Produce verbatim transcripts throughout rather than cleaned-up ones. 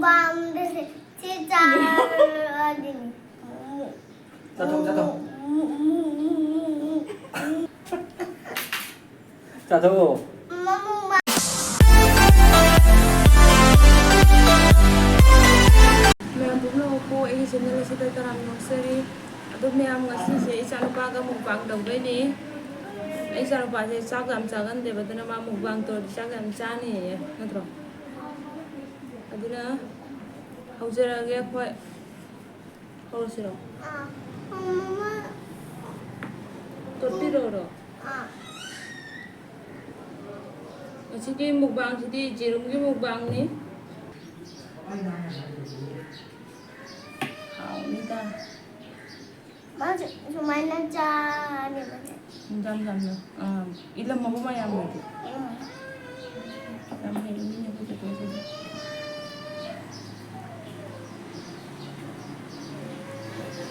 ꯄꯥꯝꯗꯦ꯫ ꯁꯤ ꯆꯥꯔꯗꯤꯅꯦ꯫ ꯆꯥꯊꯣꯛ, ꯆꯥꯊꯣꯛ꯫ ꯆꯥꯊꯣꯛꯑꯣ꯫ ꯃꯃꯨ ꯃ- ꯃꯌꯥꯝ ꯄꯨꯝꯅꯃꯛꯄꯨ ꯑꯩꯒꯤ channel ꯑꯁꯤꯗ ꯇꯔꯥꯝꯅ ꯑꯣꯛꯆꯔꯤ꯫ ꯑꯗꯣ ꯃꯌꯥꯝ, ꯉꯁꯤꯁꯦ ꯏꯆꯥꯅꯨꯄꯥꯒ mukbang ꯇꯧꯗꯣꯏꯅꯦ꯫ ꯑꯩ ꯏꯆꯥꯅꯨꯄꯥꯁꯦ ꯆꯥꯛ ꯌꯥꯝ ꯆꯥꯒꯟꯗꯦꯕ, ꯑꯗꯨꯅ ꯃꯥ mukbang ꯇꯧꯔꯗꯤ ꯆꯥꯛ ꯌꯥꯝ ꯆꯥꯅꯤꯌꯦ, ꯅꯠꯇ꯭ꯔꯣ? ꯑꯗꯨꯅ ꯍꯧꯖꯔꯛꯑꯒꯦ ꯑꯩꯈꯣꯏ꯫ ꯍꯧꯔꯁꯤꯔꯣ? ꯑꯥ, ꯃꯃꯥ꯫ ꯇꯣꯠꯄꯤꯔꯣꯔꯣ? ꯑꯥ꯫ ꯉꯁꯤꯒꯤ mukbangꯁꯤꯗꯤ ꯌꯦꯔꯨꯝꯒꯤ mukbangꯅꯤ꯫ ꯍꯥꯎꯅꯤꯗ꯫ ꯃꯥꯁꯨ ꯁꯨꯃꯥꯏꯅ ꯆꯥꯅꯦꯕꯁꯦ꯫ ꯌꯥꯝ ꯌꯥꯝꯅ, ꯑꯥ, ꯏꯂꯝꯃꯕ ꯃꯌꯥꯝꯅꯗꯤ꯫ ꯎꯝ꯫ ꯌꯥꯝ ꯍꯩꯕ ꯃꯤꯅꯦ ꯑꯩꯈꯣꯏ ꯆꯦꯆꯦꯁꯤꯗꯤ꯫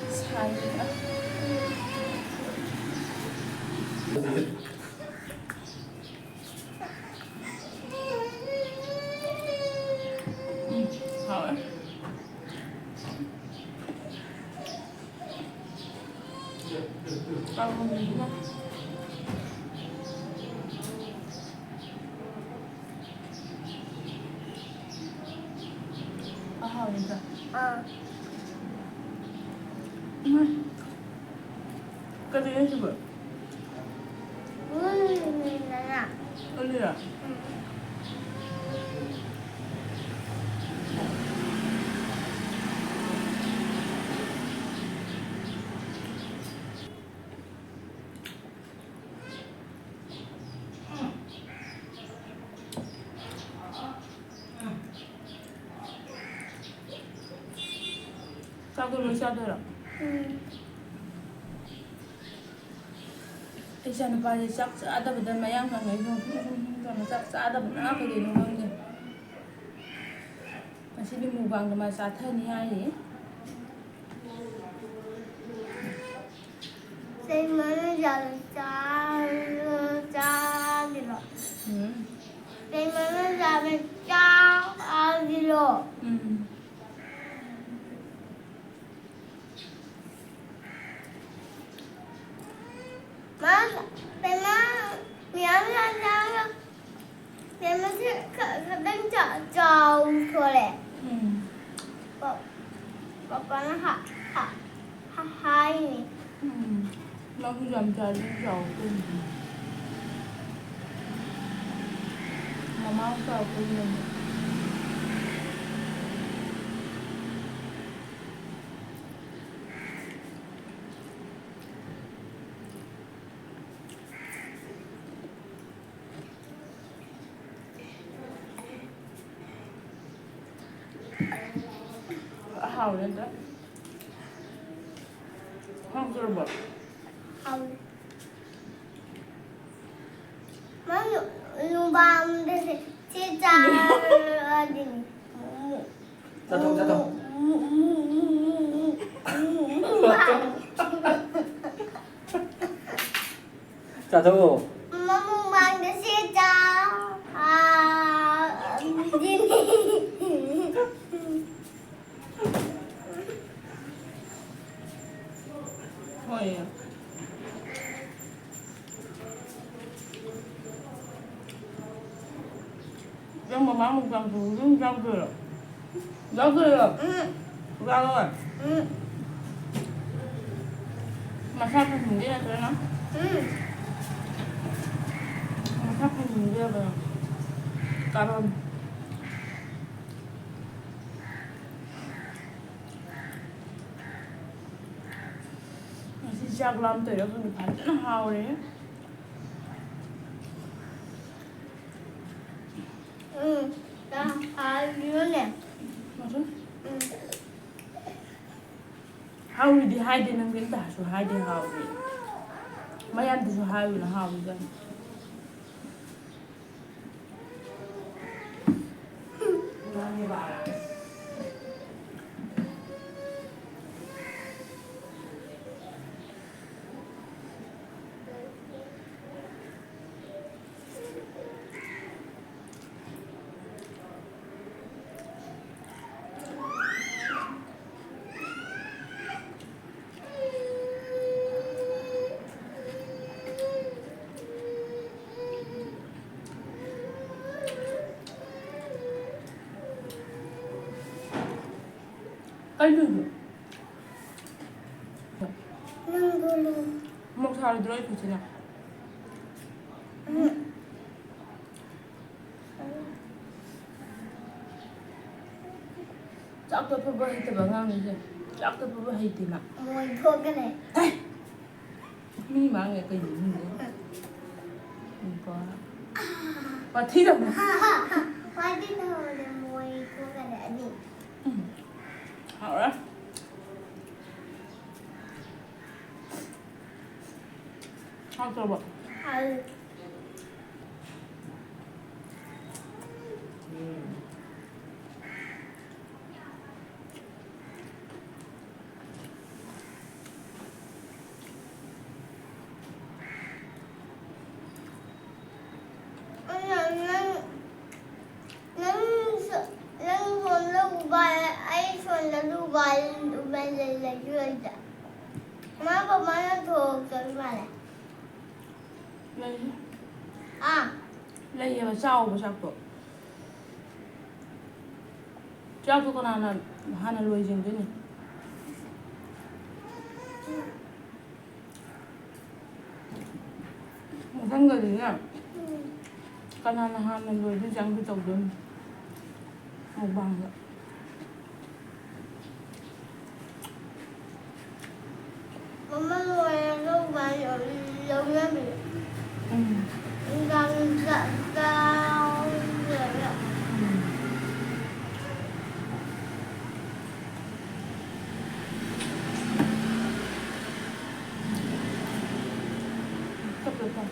ꯁꯥꯏꯌꯦ꯫ ꯎꯝ, ꯍꯥꯎꯋꯦ꯫ ꯀꯥꯡꯍꯧꯅꯤꯗꯅ꯫ ꯑꯍꯥꯎꯕꯗ꯫ ꯑꯥ꯫ ꯎꯝ꯫ ꯀꯔꯤ ꯍꯥꯏꯁꯤꯕꯣ? ꯎꯝ꯫ ꯀꯔꯤꯔ? ꯎꯝ꯫ ꯆꯥꯛꯇꯣ ꯂꯣꯏ ꯆꯥꯗꯣꯏꯔꯣ? ꯎꯝ꯫ ꯑꯩ ꯏꯆꯥꯅꯨꯄꯥꯁꯦ ꯆꯥꯛ ꯆꯥꯗꯕꯗ ꯃꯌꯥꯡ ꯀꯪꯉꯛꯏꯅꯣ꯫ ꯁꯨꯝ, ꯁꯨꯝ, ꯁꯨꯝ ꯇꯧꯅ ꯆꯥꯛ ꯆꯥꯗꯕꯅ ꯀꯩꯗꯧꯅꯣ ꯈꯪꯗꯦ꯫ ꯉꯁꯤꯗꯤ mukbangꯗ ꯃꯥ ꯆꯥꯊꯅꯤ ꯍꯥꯏꯔꯤ꯫ ꯀꯩ ꯃꯅꯨꯡ ꯆꯥꯕ ꯆꯥ-, ꯆꯥꯒꯤꯔꯣ? ꯎꯝ꯫ ꯀꯩ ꯃꯅꯨꯡ ꯆꯥꯕ ꯆꯥꯒꯤꯔꯣ? ꯎꯝ꯫ ꯊꯣꯛꯂꯦ꯫ ꯎꯝ꯫ ꯄ-, ꯄꯄꯥꯅ ꯍꯥ-, ꯍꯥ-, ꯍꯥ-, ꯍꯥꯏꯅꯤ꯫ ꯎꯝ꯫ ꯅꯪꯁꯨ ꯌꯥꯝ ꯆꯥꯔꯗꯤ ꯆꯥꯎ ꯀꯩꯅꯣ꯫ ꯃꯃꯥ ꯆꯥꯎ ꯀꯩꯅꯣ꯫ ꯍꯥꯎꯔꯦꯗ꯫ ꯍꯥꯎꯇ꯭ꯔꯕꯣ? ꯍꯥꯎꯔꯦ꯫ ꯃꯥ ꯅꯨꯡꯗꯥꯡꯗ ꯁꯤ ꯆꯥꯔꯗꯤꯅꯦ꯫ ꯆꯥꯊꯣꯛ, ꯆꯥꯊꯣꯛ꯫ ꯆꯥꯊꯣꯛꯑꯣ꯫ ꯃꯃꯨꯡ ꯃꯥꯡꯗ ꯁꯤ ꯆꯥ-, ꯑꯥ, ꯗꯤꯅꯤ꯫ ꯍꯣꯏ꯫ ꯅꯪ ꯃꯃꯥ ꯃꯨꯛꯕꯥꯡ ꯇꯧꯕꯗꯣ ꯑꯗꯨꯝ ꯌꯥꯎꯗꯣꯏꯔꯣ? ꯌꯥꯎꯗꯣꯏꯔꯣ? ꯎꯝ꯫ ꯌꯥꯎꯔꯣꯏ? ꯎꯝ꯫ ꯃꯁꯥ ꯐꯍꯟꯒꯦ ꯅꯠꯇ꯭ꯔꯒ? ꯎꯝ꯫ ꯃꯁꯥ ꯐꯍꯟꯒꯦ ꯍꯥꯏꯕ꯫ ꯀꯥꯔꯣꯟ꯫ ꯉꯁꯤ ꯆꯥꯛ ꯂꯥꯝ ꯇꯧꯔꯤꯔꯥ ꯈꯪꯗꯦ, ꯐꯖꯅ ꯍꯥꯎꯔꯦ꯫ ꯎꯝ, ꯆꯥꯛ ꯍꯥꯎꯔꯤꯕꯅꯦ꯫ ꯃꯊꯪ꯫ ꯎꯝ꯫ ꯍꯥꯎꯔꯤꯗꯤ ꯍꯥꯏꯗꯦ, ꯅꯪꯗꯤ ꯑꯝꯇꯁꯨ ꯍꯥꯏꯗꯦ ꯍꯥꯎꯔꯤ꯫ ꯃꯌꯥꯝꯗꯁꯨ ꯍꯥꯏꯌꯨꯅ ꯍꯥꯎꯔꯤꯗꯣ꯫ ꯑꯩꯗꯨꯁꯨ ꯅꯪꯗꯨꯅꯦ꯫ ꯃꯣꯔꯣꯛ ꯁꯥꯔꯣꯏꯗ꯭ꯔꯣ ꯑꯩ ꯈꯨꯠꯁꯤꯅ? ꯎꯝ꯫ ꯆꯥꯛ ꯇꯣꯠꯄꯕꯨ ꯍꯩꯇꯕ ꯑꯉꯥꯡꯅꯤꯁꯦ꯫ ꯆꯥꯛ ꯇꯣꯠꯄꯕꯨ ꯍꯩꯇꯦ ꯃꯥ꯫ ꯃꯣꯏ ꯊꯣꯛꯀꯅꯤ꯫ ꯑꯦ! ꯃꯤ ꯃꯥꯡꯉꯦ ꯀꯩꯅꯣ ꯈꯪꯗꯦ꯫ ꯎꯝ꯫ ꯀꯣ꯫ ꯋꯥꯊꯤ ꯇꯧꯅꯨ꯫ ꯋꯥꯊꯤ ꯇꯧꯕꯅꯦ, ꯃꯣꯏ ꯊꯣꯛꯀꯅꯤ ꯑꯅꯤ꯫ ꯎꯝ꯫ ꯍꯥꯎꯔꯦ꯫ ꯍꯥꯎꯇ꯭ꯔꯕꯣ? ꯍꯥꯎ꯫ ꯑꯩꯅ ꯅꯪ, ꯅꯪ ꯁꯣ-, ꯅꯪ ꯁꯣꯝꯗ ꯎꯕ, ꯑꯩ ꯁꯣꯝꯗ ꯎꯕ, ꯎꯕ ꯂꯩ-, ꯂꯩꯁꯨ ꯂꯩꯇꯦ꯫ ꯃꯥ ꯕꯕꯥꯅ ꯊꯣꯛꯇꯕ ꯃꯥꯜꯂꯦ꯫ ꯂꯩꯌꯦ꯫ ꯑꯥ꯫ ꯂꯩꯌꯦꯕ, ꯆꯥꯎꯕ ꯆꯥꯛꯇꯣ꯫ ꯆꯥꯛꯇꯣ ꯀꯅꯥꯅ ꯍꯥꯟꯅ ꯂꯣꯏꯁꯤꯟꯗꯣꯏꯅꯣ? ꯃꯊꯪꯗꯗꯤꯅꯦ, ꯎꯝ꯫ ꯀꯅꯥꯅ ꯍꯥꯟꯅ ꯂꯣꯏꯗꯣꯏ ꯆꯪꯗꯣꯏ ꯇꯧꯗꯣꯏꯅꯣ ꯃꯨꯛꯕꯥꯡꯗ꯫ ꯃꯃꯜ ꯑꯣꯏꯔꯒ ꯋꯥꯏ ꯂꯧꯅꯕꯤ꯫ ꯎꯝ꯫ ꯅꯨꯡꯗꯥꯡ ꯆꯥꯛ ꯆꯥꯎꯔꯒ꯫ ꯎꯝ꯫ ꯆꯠꯂꯣ, ꯆꯠꯂꯣ꯫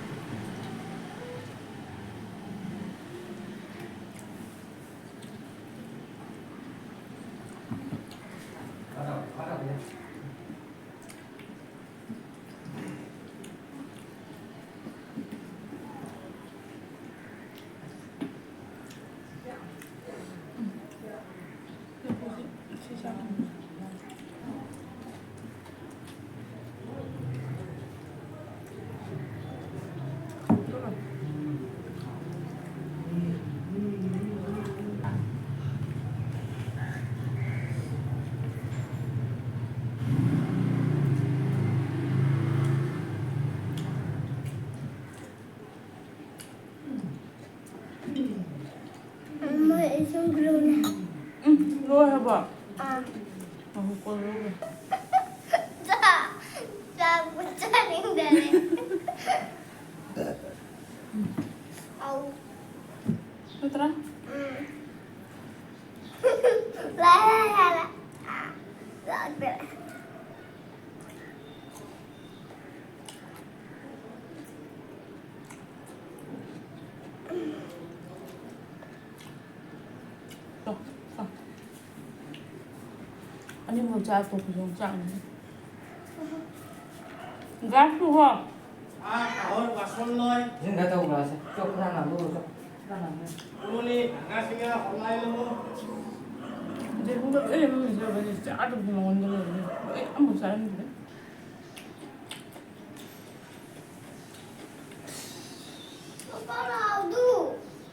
ꯂꯣꯏꯔꯕꯣ? ꯑꯥ꯫ ꯉꯥꯏꯈꯣꯀꯣ, ꯂꯣꯏꯔꯦ꯫ ꯆꯥ-, ꯆꯥꯕꯨ ꯆꯥꯅꯤꯡꯗꯔꯦ꯫ ꯑꯧ꯫ ꯅꯠꯇ꯭ꯔꯥ? ꯎꯝ꯫ ꯂꯥ, ꯂꯥ, ꯂꯥ, ꯂꯥ꯫ ꯑꯥ, ꯂꯥꯛꯇꯔꯦ꯫ ꯆꯣ, ꯆꯣ꯫ ꯑꯅꯤꯃꯛ ꯆꯥ ꯇꯣꯛꯄꯁꯨ ꯌꯥꯝ ꯆꯥꯡꯅꯤ꯫ ꯒ꯭ꯌꯥꯁ ꯄꯨꯈꯣ꯫ ꯑꯥ, ꯑꯍꯣꯏ, ꯋꯥꯁꯔꯨꯝ ꯂꯣꯏ꯫ ꯏꯁꯤꯡ ꯈꯔ ꯇꯧꯈ꯭ꯔꯁꯦ꯫ ꯆꯣ, ꯈꯔ ꯅꯥꯟꯊꯣꯛꯎꯔꯣ, ꯆꯣ꯫ ꯈꯔ ꯅꯥꯟꯊꯣꯛꯎꯔꯣ꯫ ꯏꯃꯨꯡꯅꯤ, ꯑꯉꯥꯡꯁꯤꯡꯒ online ꯂꯧꯑꯣ꯫ ꯖꯦꯕꯨꯡꯗ ꯂꯣꯏ ꯂꯩꯔꯝꯃꯤ, ꯖꯦꯕꯨꯡꯁꯦ ꯆꯥꯗꯕꯁꯨ ꯃꯉꯣꯟꯗ ꯂꯩꯔꯝꯃꯤ꯫ ꯂꯣꯏ ꯑꯃꯨꯛ ꯆꯥꯔꯝꯈꯤꯅꯤ꯫ ꯄꯥꯄꯥ ꯂꯥꯎꯗꯨ꯫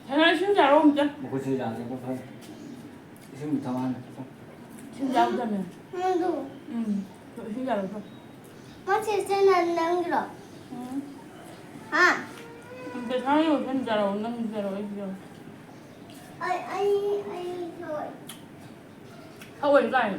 ꯍꯦ, ꯏꯁꯤꯡ ꯆꯥꯔꯣ ꯑꯝꯇ꯫ ꯃꯈꯨꯠꯁꯦ ꯌꯥꯗ꯭ꯔꯦꯀꯣ, ꯐꯔꯦ꯫ ꯏꯁꯤꯡ ꯊꯛꯑꯣ ꯍꯥꯟꯅ꯫ ꯏꯁꯤꯡ ꯌꯥꯎꯗꯕꯅꯦ꯫ ꯃꯗꯨ꯫ ꯎꯝ꯫ ꯏꯁꯤꯡ ꯌꯥꯔꯣꯏꯗ꯭ꯔꯣ? ꯃꯁꯤꯁꯦ ꯅꯪ, ꯅꯪꯒꯤꯔꯣ? ꯎꯝ꯫ ꯍꯥ? ꯎꯝ, ꯄꯩꯁꯥ ꯌꯣꯟꯕ ꯏꯁꯤꯡ ꯆꯥꯔꯛꯑꯣ, ꯅꯪ ꯆꯥꯔꯛꯑꯣ, ꯑꯩꯁꯨ ꯆꯥꯔꯛꯑꯣ꯫ ꯑꯩ, ꯑꯩ, ꯑꯩ ꯊꯛꯑꯣꯏ꯫ ꯊꯛꯑꯣꯏ ꯀꯥꯏꯅ꯫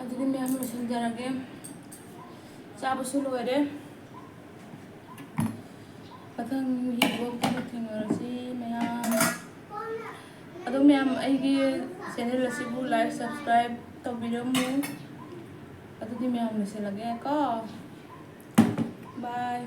ꯑꯗꯨꯗꯤ ꯃꯌꯥꯝ ꯂꯣꯏꯁꯤꯟꯖꯔꯒꯦ꯫ ꯆꯥꯕꯁꯨ ꯂꯣꯏꯔꯦ꯫ ꯃꯊꯪꯒꯤ vlogꯇ ꯊꯦꯡꯅꯔꯁꯤ ꯃꯌꯥꯝ꯫ ꯑꯗꯣ ꯃꯌꯥꯝ ꯑꯩꯒꯤ channel ꯑꯁꯤꯕꯨ like, subscribe ꯇꯧꯕꯤꯔꯝꯃꯨ꯫ ꯑꯗꯨꯗꯤ ꯃꯌꯥꯝ ꯂꯣꯏꯁꯤꯜꯂꯒꯦ ꯀꯣ꯫ Bye꯫